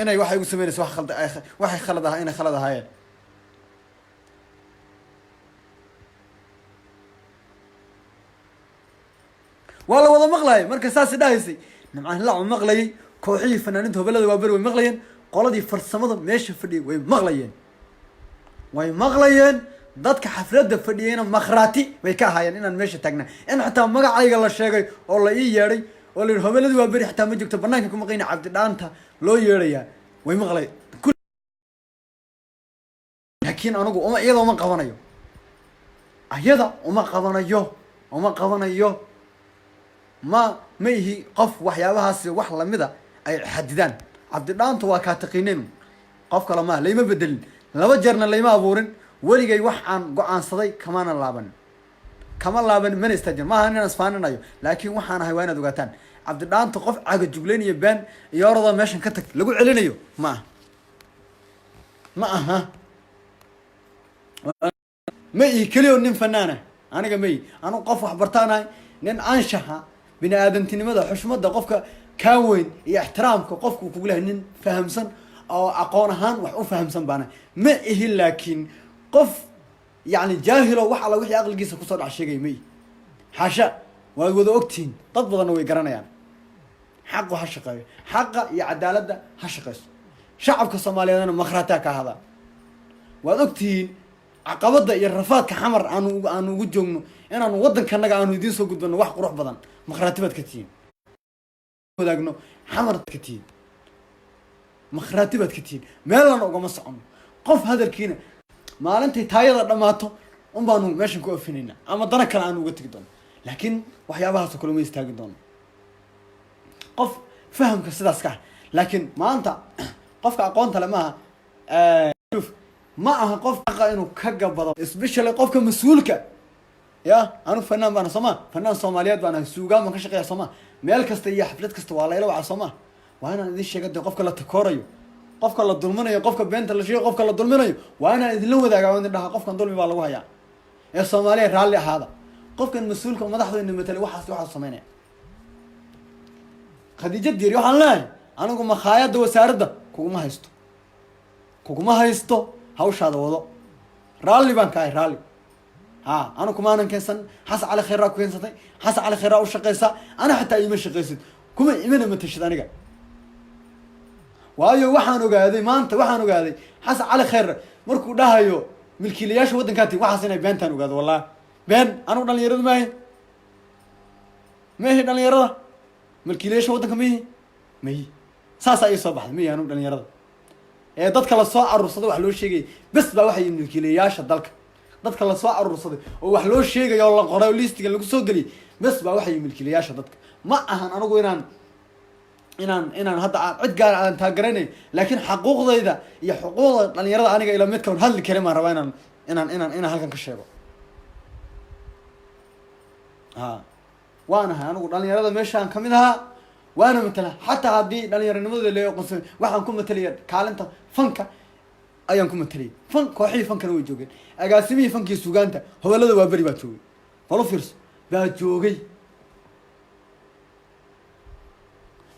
inay waxay igu sameynaysa wax khalda, waxay khalad ahaa, inay khalad ahaayeen. Waa la wada maqlayay marka saasi dhahaysay. Nimcaan Hilaac maqlayay, kooxihii fanaaniinta hobelada waa beri way maqlayeen, qoladii farsamada meesha fadhiyay way maqlayeen, way maqlayeen. Dadka xafladda fadhiyeyna makhraati bay ka ahaayeen inaan meesha taagnaa, in xitaa magacayga la sheegay oo la ii yeedhay oo la yidhi hobeladii waa beri xitaa ma joogto, banaanka kuma qayna, Cabdi Dhaanta loo yeedhayaa, way maqlay. Laakiin anigu uma iyada uma qabanayo, ayada uma qabanayo, uma qabanayo. Ma ihi qof waxyaabahaasi wax lamida ay xadidaan. Cabdidhaantu waa kaa taqiineen, qof kale maaha. Layma bedelin, laba jeerna layma abuurin. Weligay wax aan go-aansaday kamaana laabanin, kama laabanin, mana istaajin. Maaha inaan isfaaninayo, laakiin waxaan ahay waa inaad ogaataan. Cabdidhaantu qof caga juglayn iyo been iyo orada meeshan ka tag lagu celinayo ma aha, ma aha. Ma ihi keliyo nin fanaana aniga, ma ihi. Anigu qof wax bartaanahay, nin anshaxa bini aadamtinimada, xushmada qofka kaa weyn iyo ixtiraamka qofku kugu lehay, nin fahamsan oo aqoon ahaan wax u fahamsan baana ma ihi. Laakiin qof yani jaahilo wax alla wixii aqligiisa kusoo dhex sheegaya ma ihi, xaasha. Waad wada ogtihiin, dad badanna way garanayaan. Xaqu ha shaqeeyo, xaqa iyo cadaaladda ha shaqeyso. Shacabka Soomaaliyeedna makhrataa ka hadaan. Waad ogtihiin caqabada iyo rafaadka Xamar aanu ugu joogno inaanu waddankanaga aanu idiin soo gudbano wax qurux badan. Makhraati baad ka tihiin wadaagno, Xamar ka tihiin, makhraati baad ka tihiin. Meelana ugama socono qof hadalkiina. Maalintay taayada dhammaato Un baanu meeshan ku ofinayna ama dana kale aanu uga tegi doono, laakiin waxyaabahaasoo kale uma istaagi doono. Qof fahamka sidaas ka ah, laakiin maanta qofka aqoonta le maaha, ma aha qof aqa inuu ka gabado, especially qofka mas-uulka. Ya, anu fanaan baana, soo ma? Fanaan Soomaaliyeed baan ahay, suugaan baan ka shaqeeya, soo ma? Meel kasta iyo xaflad kasta waa layla waca, soo ma? Waa inaan idin sheega dee qofka la takoorayo, qofka la dulminayo, qofka beenta la sheegayo, qofka la dulminayo waa inaan idinla wadaaga oo idin dhaha: qofkan dulmi baa lagu hayaa ee Soomaaliya raalli ahaada. Qofkan mas-uulka, madaxdayna matalay, waxaas sameynaya. Khadiija Diiri, waxaan leeyahay anigu makhaayadda wasaaradda kuguma haysto, kuguma haysto. Hawshaada wado, raalli baan ka ahay, raalli. Ha, anu kumaanan keensan. Xasan Cali Khayraa ku keensatay, Xasan Cali Khayraa u shaqaysaa. Ana xataa iima shaqaysid, kuma imana matashid aniga. Waayo, waxaan ogaaday maanta, waxaan ogaaday Xasan Cali Khayr markuu dhahayo milkiilayaasha waddankaa ti, waxaas inay beentaan ogaado. Wallahi been. Anigu dhalinyarada maahi, maahi dhalinyarada milkiilayaasha waddanka mihi, mayi. Saasaa ii soo baxday, mihi anigu dhalinyarada ee dadka lasoo aruursaday wax loo sheegayay bes baa waxay milkiilayaasha dalka. Dadka lasoo aruursaday oo wax loo sheegay oo la qoray oo listiga lagu soo geliyay bes baa waxay milkiilayaasha dadka. Ma ahan anigu inaan hadda aan cid gaar aan taageranay, laakiin xaquuqdayda iyo xuquuqda dhalinyarada aniga ila midka on hadli karin baan rabaa inaan halkan ka sheego. Ha, waan ahay anigu dhalinyarada meeshaan kamid ahaa, waana matala. Xataa haddii dhalinyaronimadooda loo aqoonsan, waxaan ku matalaya kaalinta fanka ayaan ku matalayay. Fan kooxihii fankana way joogeen, agaasimihii fankii sugaanta hobolada waa beri baa joogay, balo fiirso baa joogay.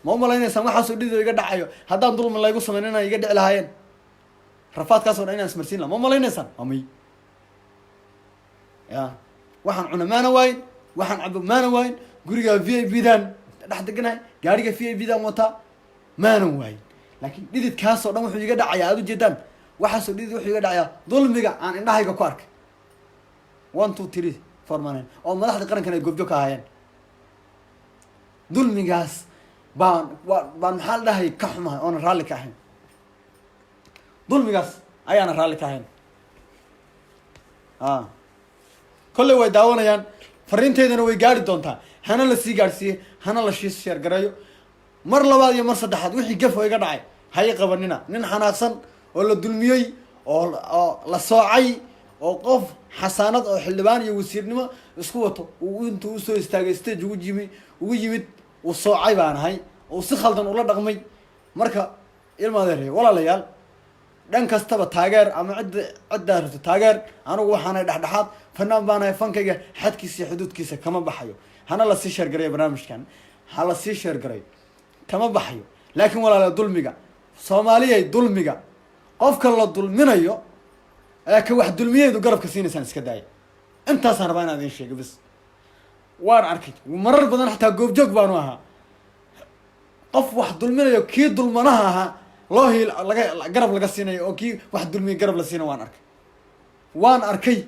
Ma umalaynaysaan waxaasoo dhido iga dhacayo haddaan dulmi laygu samayn inaan iga dhici lahaayeen? Rafaadkaasoo dhan inaan ismarsiin laha, ma umalaynaysaan? Waa may. Ya, waxaan cuna maana waayin, waxaan cabo maana waayin, guriga VIP daan dhex deganahay, gaariga VIP daan wataa, maanan waayin. Laakiin dhididkaasoo dhan wuxuu iga dhacayaa, aada ujeedaan, waxaasoo dhidid wuxuu iga dhacayaa dulmiga aan indhahayga ku arkay 1, 2, 3, 4 maalin oo madaxda qarankan ay goobjoog ka ahaayeen. Dulmigaas baan wa baan, maxaa la dhahay, ka xumahay oona raalli ka ahayn. Dulmigaas ayaana raalli ka ahayn. A kolley way daawanayaan, fariinteydana way gaari doontaa. Hana la sii gaadhsiiye, hana la sii share gareeyo. Mar labaad iyo mar saddexaad, wixii gaf oo iga dhacay ha i qabanina. Nin xanaaqsan oo la dulmiyey oo la soocay oo qof xasaanad oo xildhibaan iyo wasiirnimo isku wato uu intuu usoo istaagay stage ugu yimid uu soocay baan ahay, uu si khaldan ula dhaqmay. Marka ilmaadeer, walaalayaal, dhan kastaba taageer ama cidda ciddaa rabto taageer. Anigu waxaanay dhexdhexaad, fanaan baanahay, fankayga xadkiisa iyo xuduudkiisa kama baxayo. Hana lasii share gareeyo barnaamijkan, ha lasii share gareeyo, kama baxayo. Laakiin walaala, dulmiga Soomaaliyay, dulmiga qofka la dulminayo ee ka wax dulmiyeedu garabka siinaysaan iska daaya. Intaasaan rabaa inaan idin sheego bas. Waan arkay marar badan, xataa goobjoog baanu ahaa, qof wax dulminayo kii dulmanaha ahaa loo hiil laga garab laga siinayo oo kii wax dulmiyay garab la siinayo. Waan arkay, waan arkay.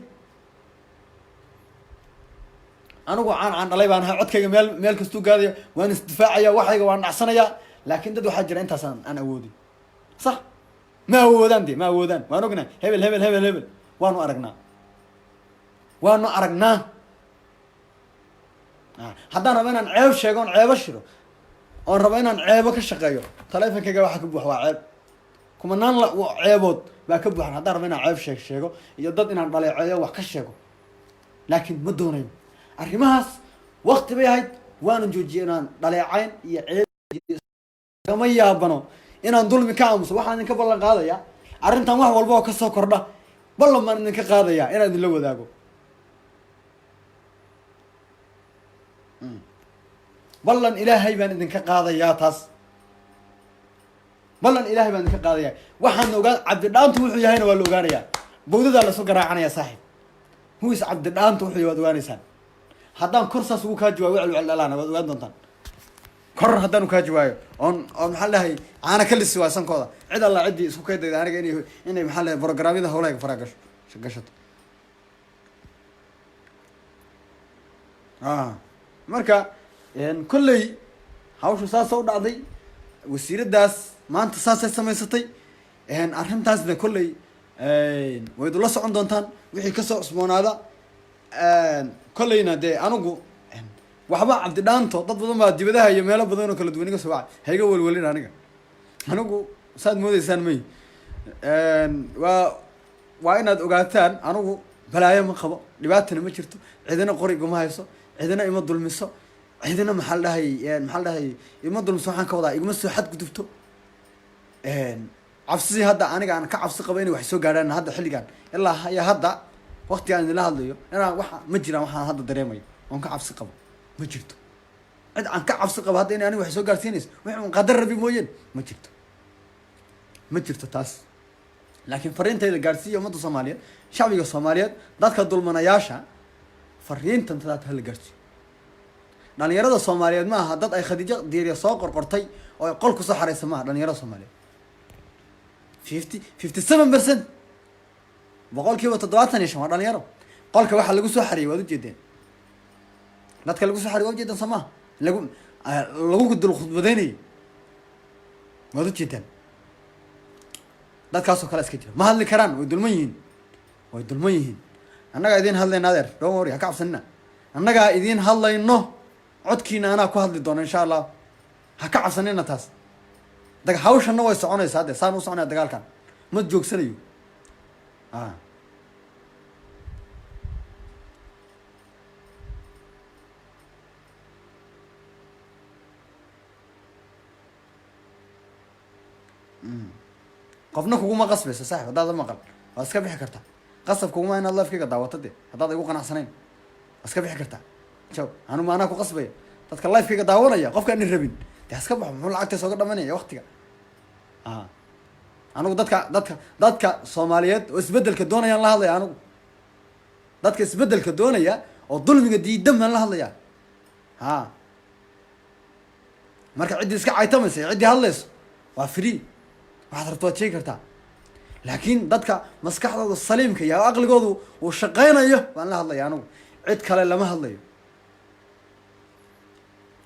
Anigu caan caan dhalay baan ahay, codkayga meel kastuu gaadaya, waan isdifaacaya, waxayga waan dhacsanayaa. Laakiin dad waxaa jira intaas aan awoodin. Sax, ma awoodaan de, ma awoodaan. Waan ognahay hebel, hebel, hebel, hebel, waanu aragnaa, waanu aragnaa. Haddaan rabo inaan ceeb sheego oon ceebo shiro oon rabo inaan ceebo ka shaqeeyo, taleefonkayga waxa ka buux waa ceeb. Kumanaan la ceebood baa ka buuxan haddaan rabo inaan ceeb sheego iyo dad inaan dhaleeceeyo, wax ka sheego. Laakiin ma doonayo arrimahaas. Wakti bay ahayd, waanan joojiyay inaan dhaleecayn iyo ceeb. Kama yaabano inaan dulmi ka aamuso. Waxaan idinka ballan qaadaya arrintan wax walba oo kasoo kordha, ballan baan idinka qaadaya inaan idinla wadaago. Ballan Ilaahay baan idinka qaadayaa taas, ballan Ilaahay baan idinka qaadaya. Waxaan ogaa Cabdidhaantu wuxuu yahayna waa la ogaanayaa, bawdadaa lasu garaacanaya. Saaxib huis Cabdidhaantu wuxuu yahay waad ogaanaysaan. Haddaan kor saas ugu kaa jawaayo, wecel wecel dhalaana waad ogaan doontaan. Kor haddaan kaa jawaayo oon maxaa dhahay, caana ka lisi waay sankooda. Cid alla ciddii isku kaydayda aniga inay maxaa lahay programyada hawlahayga faraa gashato. Marka kolley hawshu saasa u dhacday, wasiiraddaas maanta saasay samaysatay. Arrintaasna kolley wayd ula socon doontaan. Wixii kasoo cusboonaada kolleyna dee anigu waxba Cabdidhaanto, dad badan baa dibadaha iyo meelo badan oo kala duwan iga soo wacay. Hayga welwelin, aniga anigu saad moodeysaan may. Waa inaad ogaataan, anigu balaayo ma qabo, dhibaatana ma jirto, cidina qori iguma hayso, cidina ima dulmiso, cidina maxaa la dhahay ima dulmiso. Waxaan ka wadaa iguma soo xadgudubto. Cabsidii hadda aniga aan ka cabsi qabo inay wax soo gaadhaan hadda xilligan, ilaa iyo hadda waqtigaan idinla hadlayo, inaan waxa ma jiraan. Waxaan hadda dareemayo oon ka cabsi qabo ma jirto. Cid aan ka cabsi qabo hadda inay aniga wax soo gaarsiinayso, wix un qadar Rabi mooyeen, ma jirto, ma jirto taas. Laakiin fariintayda gaarsiiya ummadda Soomaaliyeed, shacbiga Soomaaliyeed, dadka dulmanayaasha, fariintan tadaata hala gaarsiiyo. Dhalinyarada Soomaaliyeed ma aha dad ay Khadiijo Diiriya soo qorqortay oo ay qol kusoo xareysa. Maaha dhalinyarada Soomaaliyeed 57%, 75% waa dhalinyaro. Qolka waxaa lagu soo xariyay waad ujeedeen, dadka lagu soo xariyay waad ujeedeen, soo maha? Lagu dul khudbadeynayay waad ujeedaan. Dadkaasoo kale iska jira, ma hadli karaan, way dulman yihiin, way dulman yihiin. Annagaa idiin hadlayna, adeer, don't worry, ha ka cabsanina. Annagaa idiin hadlayno, codkiina anaa ku hadli doono, insha Allah. Ha ka cabsanina taas. Dag hawshanna way soconaysaa de, saan u soconaya dagaalkan, ma joogsanayo. A qofna kuguma qasbayso, saaxib. Haddaad maqal, waad iska bixi kartaa. Qasab kuguma inaad live-kayga daawato de. Haddaad igu qanacsanayn, waad iska bixi kartaa. Jaw, anu ma anaa ku qasbaya dadka live-kayga daawanaya? Qofka ani rabin de haska baxo. Muxuu lacagta sooga dhamanaya waqtiga? A anigu dadka Soomaaliyeed oo isbedelka doonayaan la hadlaya. Anigu dadka isbedelka doonaya oo dulmiga diidan baan la hadlaya. Ha marka ciddii iska caytamaysa iyo ciddii hadlayso waa free, waxaad rabto waad sheegi kartaa. Laakiin dadka maskaxdooda saliimka iyo aqligoodu uu shaqaynayo baan la hadlaya anigu, cid kale lama hadlayo.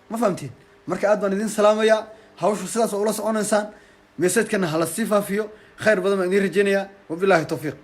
Ma fahamtiin? Marka aad baan idin salaamayaa. Hawshu sidaas waa ula soconaysaan. Message-kana hala sii faafiyo. Khayr badan baan idin rajeynayaa. Wabillahi tawfiiq.